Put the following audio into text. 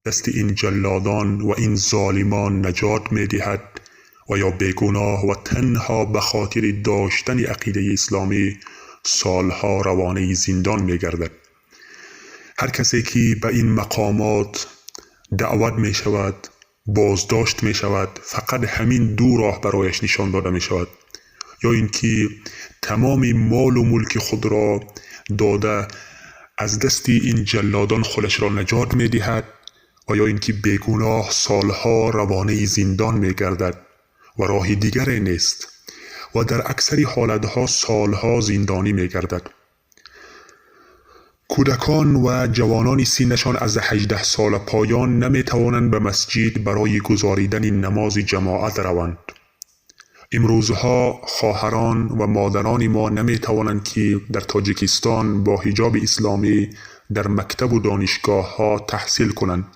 Дасти ин ҷаллодон ва ин золимон наҷот медиҳад ва ё бегуноҳ ва танҳо ба хотири доштани ақидаи исломӣ солҳо равонаи зиндон мегардад. Ҳар касе ки ба ин мақомот даъват мешавад, боздошт мешавад, фақат ҳамин ду роҳ барояш нишон дода мешавад: ё ин ки тамоми молу мулки худро дода, аз дасти ин ҷаллодон худашро наҷот медиҳад, ва ё ин ки бегуноҳ солҳо равонаи зиндон мегардад ва роҳи дигаре нест ва дар аксари ҳолатҳо солҳо зиндонӣ мегардад. Кӯдакон ва ҷавонони синнашон аз 18 сола поён наметавонанд ба масҷид барои гузоридани намози ҷамоат раванд. Имрӯзҳо хоҳарон ва модарони мо наметавонанд, ки дар Тоҷикистон бо ҳиҷоби исломӣ дар мактабу донишгоҳҳо таҳсил кунанд.